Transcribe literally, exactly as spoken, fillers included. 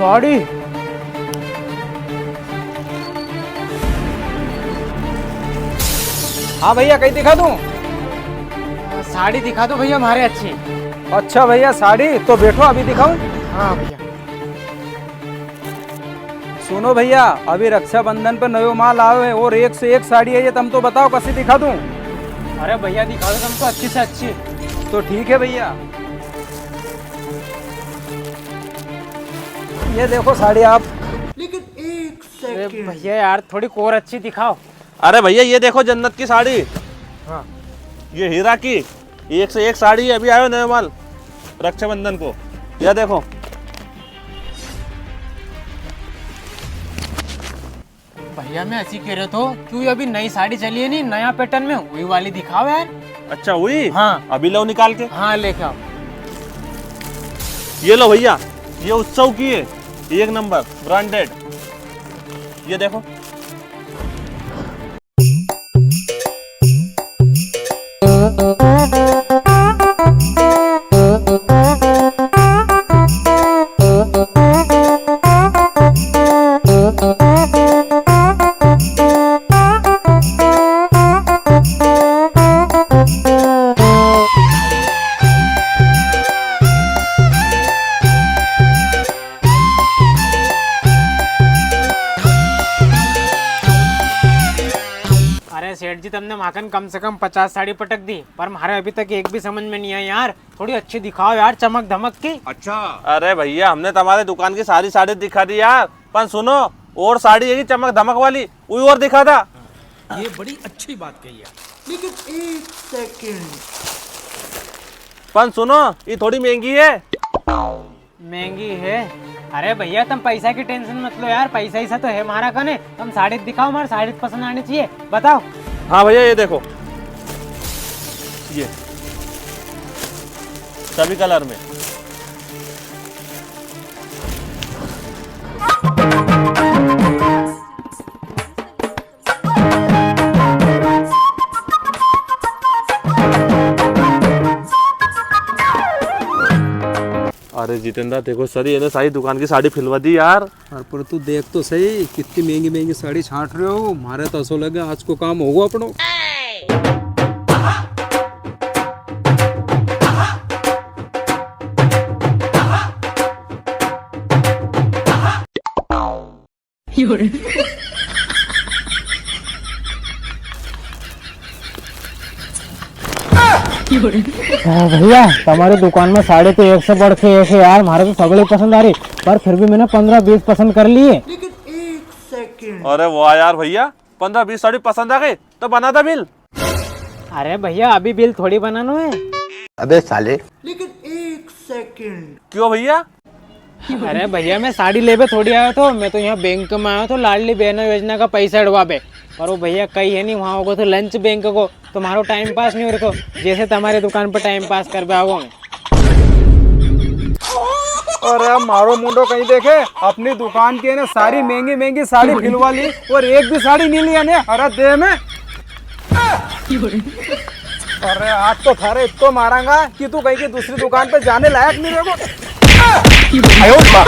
साड़ी। हाँ भैया, कई दिखा दूँ? साड़ी दिखा दो भैया, म्हारे अच्छी। अच्छा भैया, साड़ी तो बैठो, अभी दिखाऊं। हाँ भैया। सुनो भैया, अभी रक्षाबंधन पे नयो माल आयो है और एक से एक साड़ी है, ये तम तो बताओ कसी दिखा दूं? अरे भैया, दिखा दो तम तो अच्छी से अच्छी। तो ठीक है भैया, ये देखो साड़ी आप। लेकिन एक अरे second। भैया यार, थोड़ी और अच्छी दिखाओ। अरे भैया, ये देखो जन्नत की साड़ी। हाँ। ये हीरा की एक से एक साड़ी, अभी आयो नयो माल रक्षाबंधन को। या देखो। भैया, मैं ऐसी कह रहा था, क्यों ये अभी नई साड़ी चली है नी, नया pattern में, वही वाली दिखाओ यार। अच्छा, वही? हाँ। अभी लो निकाल के। हाँ, लेके आओ। ये लो भैया, ये उत्सव की है, एक नंबर, branded। ये देखो। अरे सेठ जी, तमने म्हाकन कम से कम पचास साड़ी पटक दी, पर म्हारे अभी तक एक भी समझ में नहीं आई यार। थोड़ी अच्छी दिखाओ यार, चमक धमक की। अच्छा। अरे भैया, हमने तमारे दुकान की सारी साड़ी दिखा दी यार, पण सुनो, और साड़ी है चमक धमक वाली, वो और दिखा दा। ये बड़ी अच्छी बात कही है, लेकिन एक second। पण सुनो, ये थोड़ी महंगी है। महंगी है? अरे भैया, तम पैसा की tension मत लो यार, पैसा ऐसा तो है म्हारा कने। तम साड़ी दिखाओ, म्हारे साड़ी पसंद आनी चाहिए, बताओ। हाँ भैया, ये देखो, ये सभी colour में। अरे जितेंद्र, देखो सर, ये ने सारी दुकान की साड़ी फिलवा दी यार। अरे पर तू देख तो सही, कितनी महंगी महंगी साड़ी छांट रहे हो। म्हारे तो असो लगे आज को काम होगो अपनो। हाँ भैया, तमारी दुकान में साड़ी तो एक से बढ़ के एक है यार, म्हारे तो सगली पसंद आ री, पर फिर भी मैंने पन्द्रह बीस पसंद कर लिए। लेकिन एक second। अरे वाह यार भैया, पन्द्रह बीस साड़ी पसंद आ गई, तो बना दा बिल। अरे भैया, अभी बिल थोड़ी बनानो है। अबे साले। लेकिन एक second। क्यों भैया? अरे भैया, मैं साड़ी लेबे थोड़ी आयो थो, मैं तो यहाँ बैंक में आयो थो लाडली बहना योजना का पैसा हड़वाबे। पर वो भैया कई है नी, वहाँ होगो थो lunch bank को, तो म्हारो time pass नी हो रखो, जैसे तमारी दुकान पर time pass करबे आयो मैं। अरे म्हारो मुंडो कई देखे, अपनी दुकान की ने सारी महंगी महंगी साड़ी फिलवा ली और एक भी साड़ी नी ली ने। अरे दे मैं। अरे आज तो थारे इतनो मारांगा कि तू कहीं की दूसरी दुकान पे जाने लायक नी रहेगो। आयो रे माँ।